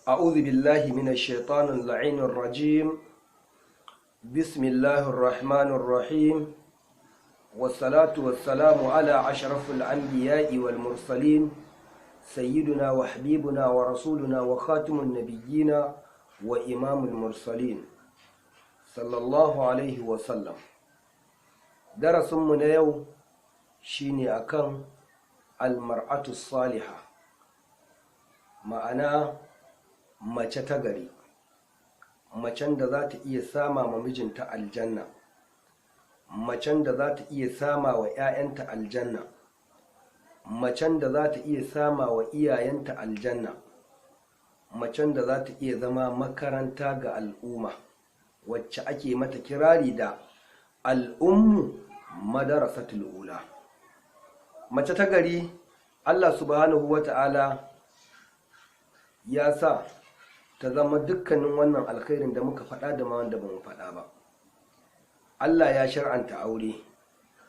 أعوذ بالله من الشيطان اللعين الرجيم. بسم الله الرحمن الرحيم، والصلاة والسلام على أشرف الأنبياء والمرسلين، سيدنا وحبيبنا ورسولنا وخاتم النبيين وإمام المرسلين، صلى الله عليه وسلم. درس من يوم شيني أكن المرأة الصالحة، ma'ana mace ta gari, macen da za ta iya sama ma mijinta aljanna, macen da za ta iya sama wa 'ya'yanta aljanna, macen da za ta iya sama wa iyayenta aljanna, macen da za ta iya zama makaranta ga al'umma, wacce ake mata kirari da al'ummu madarasatul ula. Mace ta gari, Allah subhanahu wata'ala ya sa ta zama dukkanin wannan alkhairin da muka faɗa da ma wanda ba mu faɗa ba. Allah ya shar'anta aure,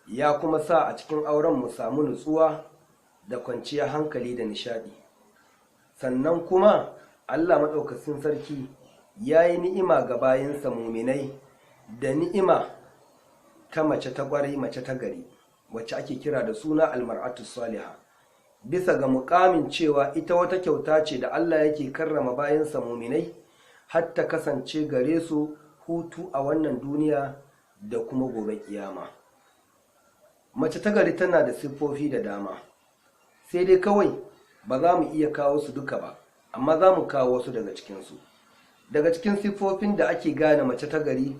ya kuma sa a cikin auren mu samu nutsuwa da kwanciyar hankali da nishaɗi. Sannan kuma Allah maɗaukacin sarki ya yi ni'ima ga bayinsa muminai da ni'ima ta mace ta ƙwarai, mace ta gari, wacce ake kira da suna almar'atu salihah, bisa ga mukamin cewa ita wata kyauta ce da Allah yake karrama bayansa muminai har ta kasance gare su hutu a wannan duniya da kuma gobe kiyama. Mace ta gari tana da siffofi da dama, sai dai kawai ba za mu iya kawo su duka ba, amma za mu kawo wasu daga cikinsu. Daga cikin siffofin da ake gane mace ta gari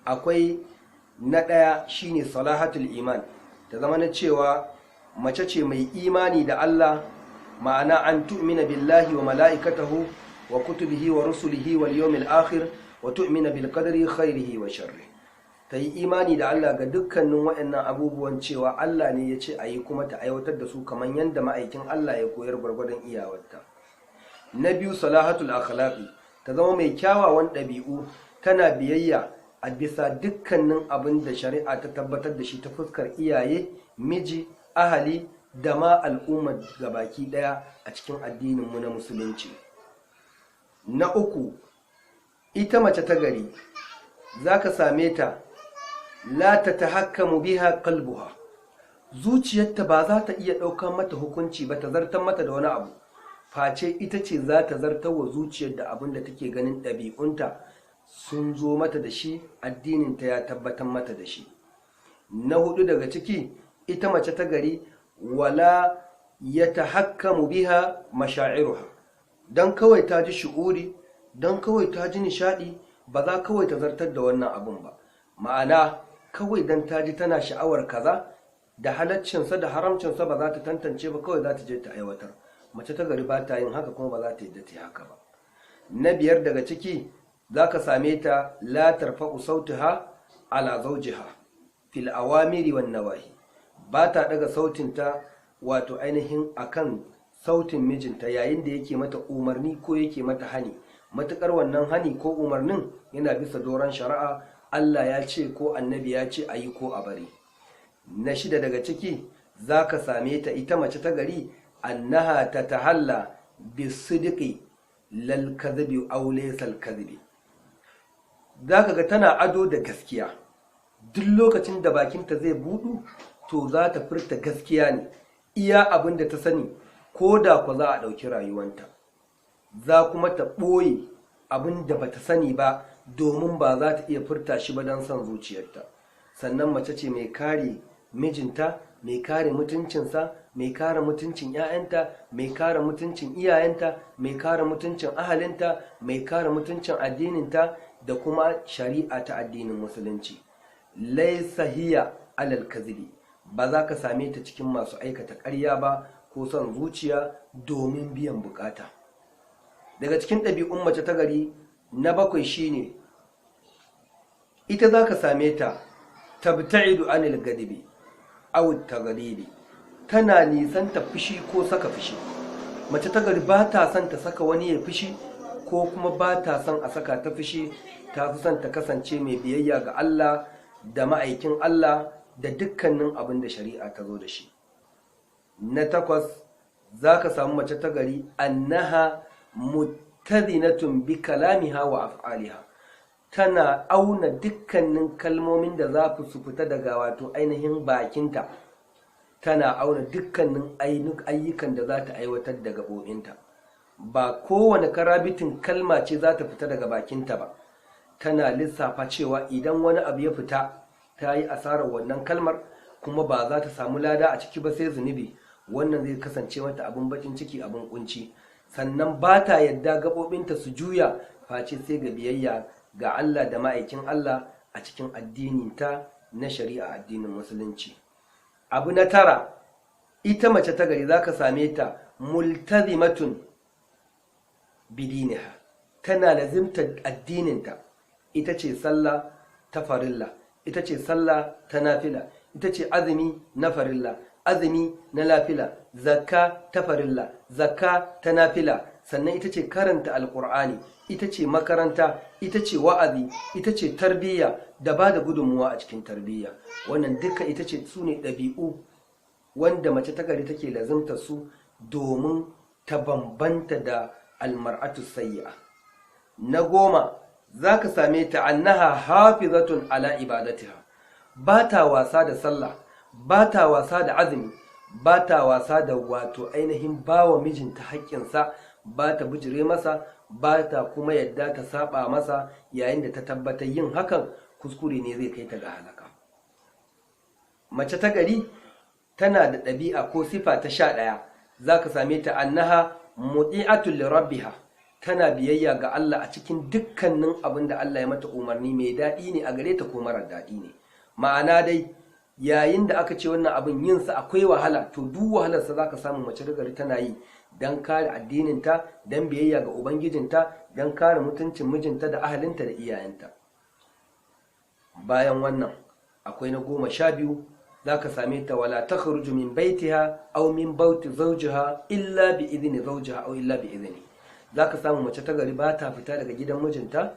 akwai na ɗaya shine salahatul iman, ta zama na cewa mace ce mai imani da Allah, ma'ana an tu'mina billahi wa mala'ikatahu wa kutubihi wa rusulihi wal yawmil akhir wa tu'mina bil qadri khairihi wa sharri. Ta yi imani da Allah ga dukkanin waɗannan abubuwan, cewa Allah ne ya ce a yi kuma ta aiwatar da su kamar yadda ma'aikin Allah ya koyar gwargwadon iyawarta. Na biyu, salahatul akhlaqi, ta zama mai kyawawan ɗabi'u, tana biyayya a bisa dukkanin abin da shari'a ta tabbatar da shi ta fuskar iyaye, miji, ahali da ma al'umma gabaki daya a cikin addininmu na musulunci. Na uku, ita mace ta gari zaka same ta la ta tahakkamu biha qalbuha, zuciyarta ba za ta iya ɗaukar mata hukunci ba, ta zartar mata da wani abu, face ita ce za ta zartar wa zuciyar da abin da take ganin ɗabi'unta sun zo mata da shi, addininta ya tabbatar mata da shi. Na hudu daga ciki, ita mace ta gari wala ya tahakkamu biha masha'iruha, don kawai ta ji shu'uri, don kawai ta ji nishadi, ba za kawai ta zartar da wannan abun ba. Ma'ana kawai don ta ji tana sha'awar kaza, da halaccinsa da haramcinsa ba za ta tantance ba, kawai za ta je ta aiwatar. Mace ta gari ba ta yin haka, kuma ba za ta yadda ta yi haka ba. Na biyar daga ciki, za ka same ta la tarfa'u sautaha ala zawjiha fil awamiri wan nawahi, ba ta daga sautinta wato ainihin akan sautin mijinta yayin da yake mata umarni ko yake mata hani. Matukar wannan hani ko umarnin yana bisa doron shari'a, Allah ya ce ko annabi ya ce a yi ko a bari. Na shida daga ciki, za ka same ta ita mace ta gari annaha ta tahalla bisidqi lal kadhibi aw laysal kadhibi. Za ka ga tana ado da gaskiya. Duk lokacin da bakinta zai budu, to za ta furta gaskiya ne, iya abin da ta sani, ko da ku za a ɗauki rayuwanta. Za kuma ta ɓoye abin da ba ta sani ba, domin ba za ta iya furta shi ba don son zuciyarta. Sannan mace ce mai kare mijinta, mai kare mutuncinsa, mai kare mutuncin 'ya'yanta, mai kare mutuncin iyayenta, mai kare mutuncin ahalinta, mai kare mutuncin addininta da kuma shari'a ta addinin musulunci. Laisa hiya alal kazibi, ba za ka same ta cikin masu aikata ƙarya ba ko son zuciya domin biyan bukata. Daga cikin ɗabi'un mace ta gari na bakwai shine ita za ka same ta tabta'idu anil gadibi aw taghlibi, tana nisan ta fushi ko saka fushi. Mace ta gari ba ta son ta saka wani ya fushi ko kuma ba ta son a saka ta fushi. Ta fi son ta kasance mai biyayya ga Allah da ma'aikin Allah da dukkanin abin da shari'a ta zo da shi. Na takwas, za ka samu mace ta gari annaha Muttazinatun bi kalamiha wa af'aliha, tana auna dukkanin kalmomin da za su fita daga wato ainihin bakinta, tana auna dukkanin ayyukan da za ta aiwatar da gaɓoɓinta. Ba kowane karabitin kalma ce za ta fita daga bakinta ba, tana lissafa cewa idan wani abu ya fita ta yi asarar wannan kalmar, kuma ba za ta samu lada a ciki ba sai zunubi. Wannan zai kasance mata abin bakin ciki, abin kunci. Sannan ba ta yadda gaɓoɓinta su juya face sai ga biyayya ga Allah da ma'aikin Allah a cikin addininta na shari'a, addinin musulunci. Abu na tara, ita mace ta gari za ka same ta multazimatun bidiniha, tana lazimtar addininta. Ita ce sallah ta farilla, ita ce sallah ta nafila, ita ce azumi na farilla, azumi na nafila, zakka ta farilla, zakka ta nafila, sannan ita ce karanta alkur'ani, ita ce makaranta, ita ce wa'azi, ita ce tarbiyya da ba da gudunmuwa a cikin tarbiyya. Wannan duka ita ce su ne ɗabi'u wanda mace ta gari take lazimta su domin ta bambanta da almar'atu sayyi'a. Na 10, za ka same ta annaha hafizatun ala ibadatiha, ba ta wasa da sallah, ba ta wasa da azumi, ba ta wasa da wato ainihin bawa mijinta haƙƙinsa, ba ta bijire masa, ba ta kuma yadda ta saba masa yayin da ta tabbatar yin hakan kuskure ne zai kai ta ga halaka. Mace ta gari tana da ɗabi'a ko sifa ta 11, za ka same ta annaha muti'atul li rabbiha, tana biyayya ga Allah a cikin dukkanin abin da Allah ya mata umarni, mai daɗi ne a gare ta ko marar daɗi ne. Ma'ana dai yayin da aka ce wannan abin yin sa akwai wahala, to duk wahalarsa za ka samu mace gari tana yi don kare addininta, don biyayya ga ubangijinta, don kare mutuncin mijinta da ahalinta da iyayenta. Bayan wannan akwai na 12, za ka same ta wala takhruju min baitiha aw min bauti zawjiha illa bi idni zawjiha aw illa bi idni. Za ka samu mace ta gari ba ta fita daga gidan mijinta,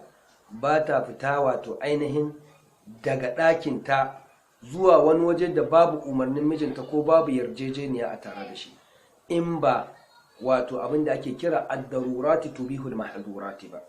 ba ta fita wato ainihin daga ɗakinta zuwa wani waje da babu umarnin mijinta ko babu yarjejeniya a tare da shi, in ba wato abin da ake kira ad-darurati tubihul mahdurati ba,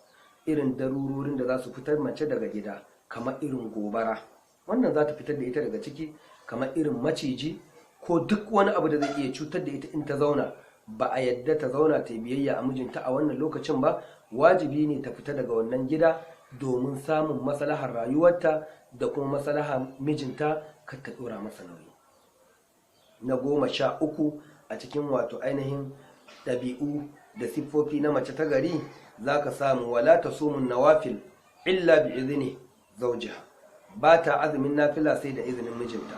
irin darurorin da za su fitar mace daga gida, kamar irin gobara, wannan za ta fitar da ita daga ciki, kamar irin maciji ko duk wani abu da zai iya cutar da ita in ta zauna. Ba a yadda ta zauna ta biyayya a mijinta a wannan lokacin ba, wajibi ne ta fita daga wannan gida domin samun maslahar rayuwarta da kuma maslahar mijinta, kar ta dora masa nauyi. Na 13 a cikin wato ainihin ɗabi'u da siffofi na mace ta gari, za ka samu wala tasumun nawafil illa bi izni zawjiha, ba ta azumin nafila sai da izinin mijinta.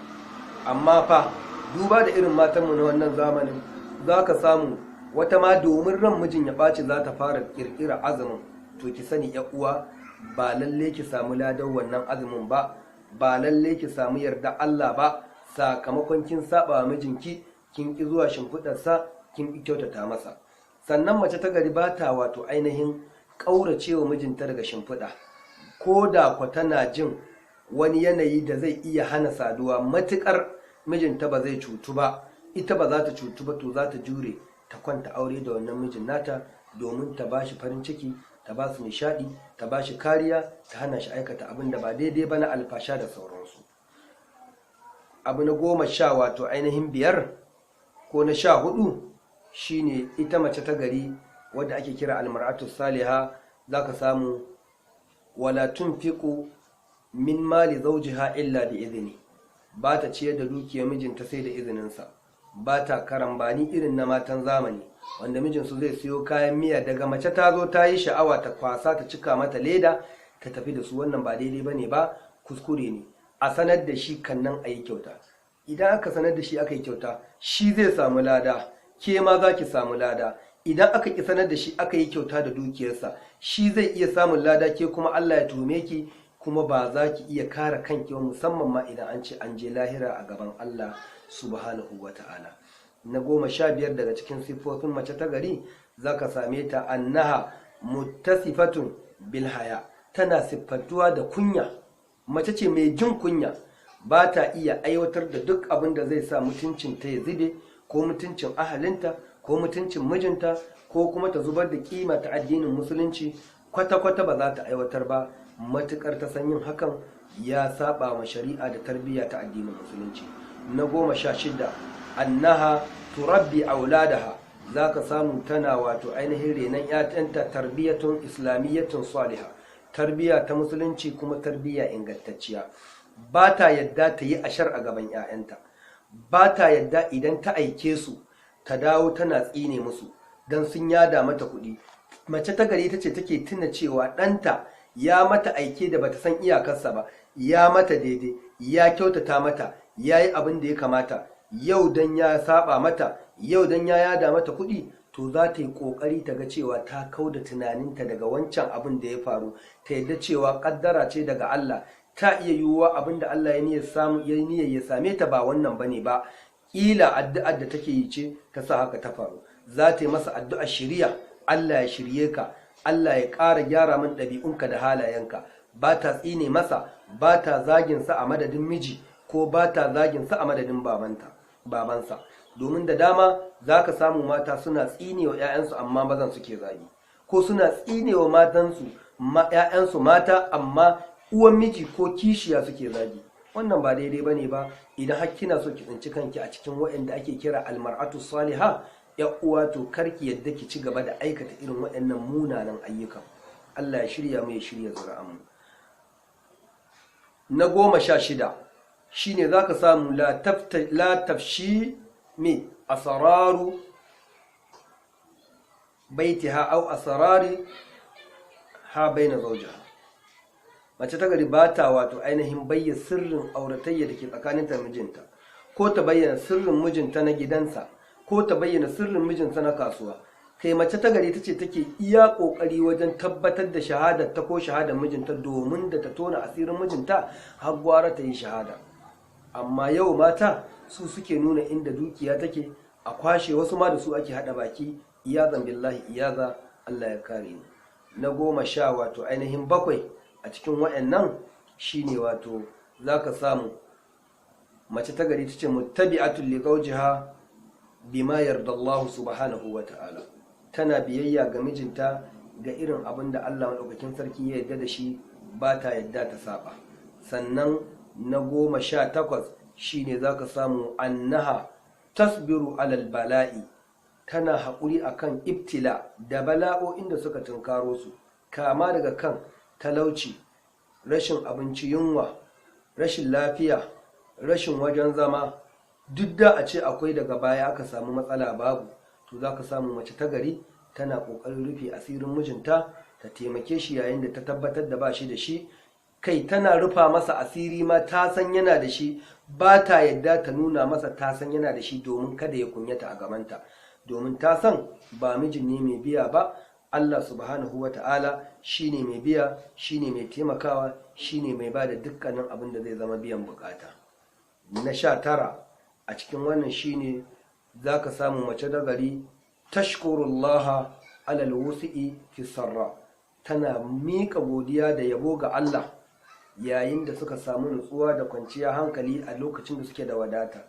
Amma fa duba da irin matanmu na wannan zamanin, za ka samu wata ma domin ran mijin ya ɓaci za ta fara ƙirƙira azumin. To ki sani ya uwa, ba lalle ki samu ladan wannan azumin ba, ba lalle ki samu yarda Allah ba, sakamakon kin saba wa mijinki, kin ki zuwa shimfiɗarsa, kin ki kyautata masa. Sannan mace ta gari ba ta wato ainihin ƙauracewa mijinta daga shimfiɗa, ko da kwa tana jin wani yanayi da zai iya hana saduwa, matuƙar mijinta ba zai cutu ba, ita ba za ta cutu ba, to za ta jure ta kwanta aure da wannan mijin nata domin ta ba shi farin ciki, ta ba su nishaɗi, ta ba shi kariya, ta hana shi aikata abin da ba daidai ba na alfasha da sauransu. Abu na 10 wato ainihin 5 ko na 14 shine ita mace ta gari wadda ake kira almar'atu saliha, za ka samu wala tunfiqu min mali zawjiha illa bi idni, ba ta ciyar da dukiyar mijinta sai da izininsa. Ba ta karambani irin na matan zamani wanda mijinsu zai siyo kayan miya daga mace ta zo ta yi sha'awa ta kwasa ta cika mata leda ta tafi da su. Wannan ba daidai bane ba, kuskure ne. A sanar da shi kannan a yi kyauta. Idan aka sanar da shi aka yi kyauta, shi zai samu lada, ke ma za ki samu lada. Idan aka ki sanar da shi aka yi kyauta da dukiyarsa, shi zai iya samun lada, ke kuma Allah ya tuhume ki, kuma ba za ki iya kare kanki ba, musamman ma idan an ce an je lahira a gaban Allah subhanahu wa ta'ala. Na 15 daga cikin siffofin mace ta gari, za ka same ta annaha muttasifatun bil haya, tana siffantuwa da kunya. Mace ce mai jin kunya, ba ta iya aiwatar da duk abin da zai sa mutuncin ta ya zube, ko mutuncin ahalinta, ko mutuncin mijinta, ko kuma ta zubar da kima ta addinin musulunci, kwata-kwata ba za ta aiwatar ba, matukar ta san yin hakan ya saba wa shari'a da tarbiyya ta addinin musulunci. Na 16, annaha turabbi auladaha, zaka samu tana wato ainihin renon 'ya'yanta tarbiyatun islamiyyatun saliha, tarbiyya ta musulunci kuma tarbiyya ingantacciya. Ba ta yadda ta yi ashar a gaban 'ya'yanta, ba ta yadda idan ta aike su ta dawo tana tsine musu don sun yada mata kuɗi. Mace ta gari ita ce take tuna cewa ɗanta ya mata aike da bata san iyakarsa ba, ya mata daidai, ya kyautata mata, ya yi abin da ya kamata. Yau dan ya saba mata, yau dan ya yada mata kuɗi, to za ta yi ƙoƙari ta ga cewa ta kau da tunaninta daga wancan abin da ya faru, ta yadda cewa ƙaddara ce daga Allah. Ta iya yiwuwa abin da Allah ya niyyar ya same ta ba wannan bane ba, ƙila addu'ar da take yi ce ta sa haka ta faru. Za ta yi masa addu'ar shiriya, Allah ya shirye ka, Allah ya ƙara gyara min ɗabi'unka da halayenka. Ba ta tsine masa, ba ta zagin sa a madadin miji, ko ba ta zagin sa a madadin babansa. Domin da dama za ka samu mata suna tsine wa 'ya'yansu amma mazan suke zagi, ko suna tsine wa matansu 'ya'yansu mata amma uwan miji ko kishiya suke zagi. Wannan ba daidai ba ne ba. Idan har kina so ki tsinci kanki a cikin waɗanda ake kira almar'atu saliha, ya uwa, to karki yadda ki ci gaba da aikata irin waɗannan munanan ayyukan. Allah ya shirya mu, ya shirya zuri'anmu. Na 16 shine zaka samu la tafshi me asararu baitiha au asarari ha baina zawjiha. Mace ta gari ba ta wato ainihin bayyana sirrin auratayya da ke tsakaninta da mijinta, ko ta bayyana sirrin mijinta na gidansa, ko ta bayyana sirrin mijinta na kasuwa. Kai, mace ta gari tace take iya kokari wajen tabbatar da shahadar ta ko shahadar mijinta, domin da ta tona asirin mijinta har gwara ta yi shahada. Amma yau mata su suke nuna inda dukiya take a kwashe, wasu ma da su ake hada baki. Iyazan billahi iyaza, Allah ya kare ni. Na 10 wato ainihin 7 a cikin wayannan shine wato zaka samu mace ta gari tace muttabi'atul li zawjiha bima yarda Allah subhanahu wa ta'ala, tana biyayya ga mijinta ga irin abin da Allah madaukakin sarki ya yarda da shi, ba ta yarda ta saba. Sannan na 18 shine zaka samu annaha tasbiru alal bala'i, tana haƙuri akan ibtila da bala'o'in da suka tunkaro su, kama daga kan talauci, rashin abinci, yunwa, rashin lafiya, rashin wajen zama. Duk da a ce akwai, daga baya aka samu matsala babu, to za ka samu mace ta gari tana ƙoƙarin rufe asirin mijinta, ta taimake shi yayin da ta tabbatar da ba shi da shi. Kai, tana rufa masa asiri ma ta san yana da shi, ba ta yadda ta nuna masa ta san yana da shi, domin kada ya kunyata a gabanta, domin ta san ba mijin ne mai biya ba, Allah subhanahu wa ta'ala shi ne mai biya, shi ne mai taimakawa, shi ne mai ba da dukkanin abin da zai zama biyan bukata. Na 19 a cikin wannan shine za ka samu mace da gari tashkurullaha alal wusi'i fi sarra, tana miƙa godiya da yabo ga Allah yayin da suka samu nutsuwa da kwanciya hankali a lokacin da suke da wadata.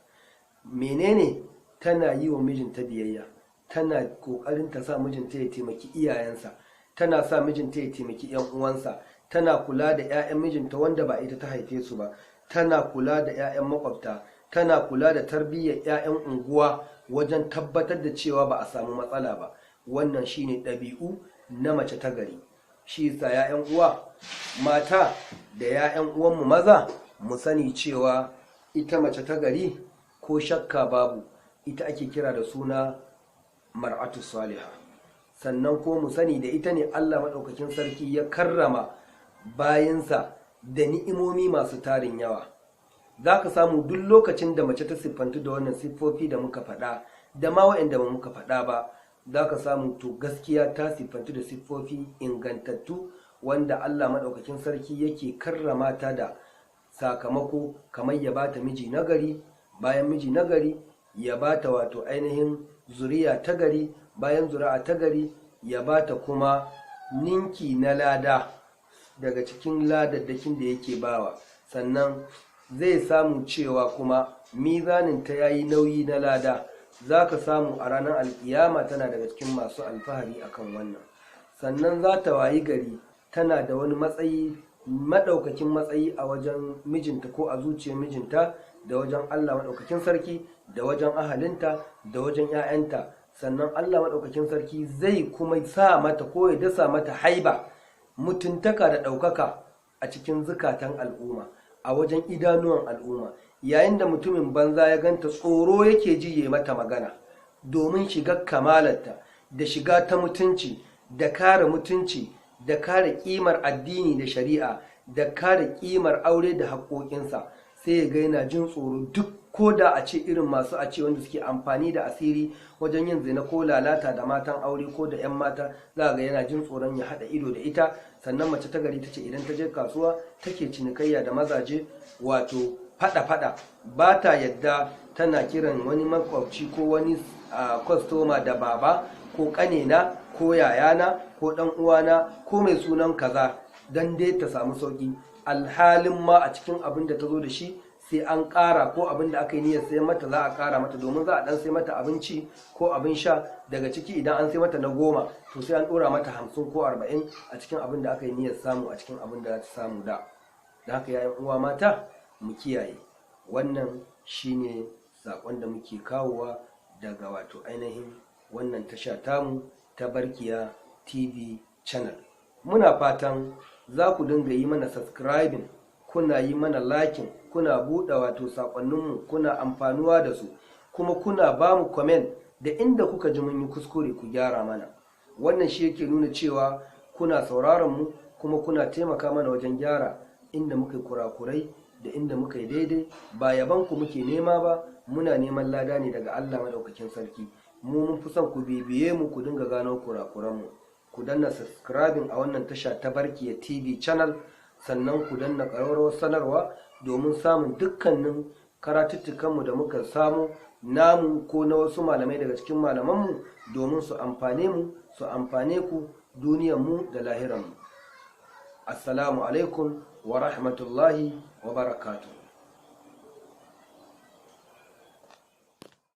Menene? Tana yi wa mijinta biyayya, tana kokarin ta sa mijinta ya taimaki iyayensa, tana sa mijinta ya taimaki yan uwansa, tana kula da 'ya'yan mijinta wanda ba ita ta haife su ba, tana kula da 'ya'yan makwabta, tana kula da tarbiyyar 'ya'yan unguwa wajen tabbatar da cewa ba a samu matsala ba. Wannan shine ɗabi'u na mace ta gari. Shi yasa 'ya'yan uwa mata da 'ya'yan uwanmu maza, mu sani cewa ita mace ta gari ko shakka babu ita ake kira da suna mar'atu saliha. Sannan ko mu sani da ita ne Allah maɗaukakin sarki ya karrama bayinsa da ni'imomi masu tarin yawa. Za ka samu duk lokacin da mace ta siffantu da wannan siffofi da muka faɗa da ma waɗanda ba muka faɗa ba, za ka samu to gaskiya ta siffantu da siffofi ingantattu wanda Allah maɗaukakin sarki yake karrama ta da sakamako, kamar ya bata miji nagari, bayan miji nagari ya bata wato ainihin zuriya ta gari, bayan zuri'a ta gari ya bata kuma ninki na lada daga cikin ladaddakin da yake bawa. Sannan zai samu cewa kuma mizanin ta yayi nauyi na lada. Za ka samu a ranar alkiyama tana daga cikin masu alfahari akan wannan. Sannan za ta wayi gari tana da wani matsayi, maɗaukakin matsayi a wajen mijinta ko a zuciyar mijinta, da wajen Allah maɗaukakin sarki, da wajen ahalinta, da wajen 'ya'yanta. Sannan Allah maɗaukakin sarki zai kuma sa mata ko ya dasa mata haiba, mutuntaka da ɗaukaka a cikin zukatan al'umma, a wajen idanuwan al'umma. Yayin da mutumin banza ya ganta, tsoro yake ji ya mata magana, domin shiga kamalarta da shiga ta mutunci, da kare mutunci, da kare kimar addini da shari'a, da kare kimar aure da haƙoƙinsa. Sai ya ga yana jin tsoro duk ko da a ce irin masu a ce wanda suke amfani da asiri wajen yin zina ko lalata da matan aure ko da 'yan mata, za ga yana jin tsoron ya haɗa ido da ita. Sannan mace ta gari ta ce idan ta je kasuwa take cinikayya da mazaje, wato fada-fada, ba ta yadda tana kiran wani makwabci ko wani kwastoma da baba ko kanena ko yayana ko dan uwana ko mai sunan kaza, don dai ta samu sauki. Alhalin ma a cikin abin da ta zo da shi sai an ƙara, ko abin da aka yi niyyar sai mata za a ƙara mata, domin za a ɗan sai mata abinci ko abin sha daga ciki. Idan an sai mata na 10, to sai an ɗora mata 50 ko 40 a cikin abin da aka yi niyyar samu, a cikin abin da za ta samu da. Da haka, yayan uwa mata, mu kiyaye. Wannan shine saƙon da muke kawowa daga wato ainihin wannan tasha tamu ta Barkiya TV channel. Muna fatan za ku dinga yi mana subscribing, kuna yi mana liking, kuna buɗe wato saƙonninmu, kuna amfanuwa da su, kuma kuna ba mu comment da inda kuka ji mun yi kuskure ku gyara mana. Wannan shi yake nuna cewa kuna sauraron mu, kuma kuna taimaka mana wajen gyara inda muka yi kurakurai da inda muka yi daidai. Ba yaban ku muke nema ba, muna neman lada ne daga Allah madaukakin sarki. Mu mun fi son ku bibiye mu, ku dinga gano kurakuran mu. Ku danna subscribing a wannan tasha ta Barkiya TV channel, sannan ku danna ƙararrawar sanarwa domin samun dukkanin karatuttukanmu da muka samu, namu ko na wasu malamai daga cikin malamanmu, domin su amfane mu, su amfane ku, duniyarmu da lahiranmu. Assalamu alaikum wa rahmatullahi wa barakatuh.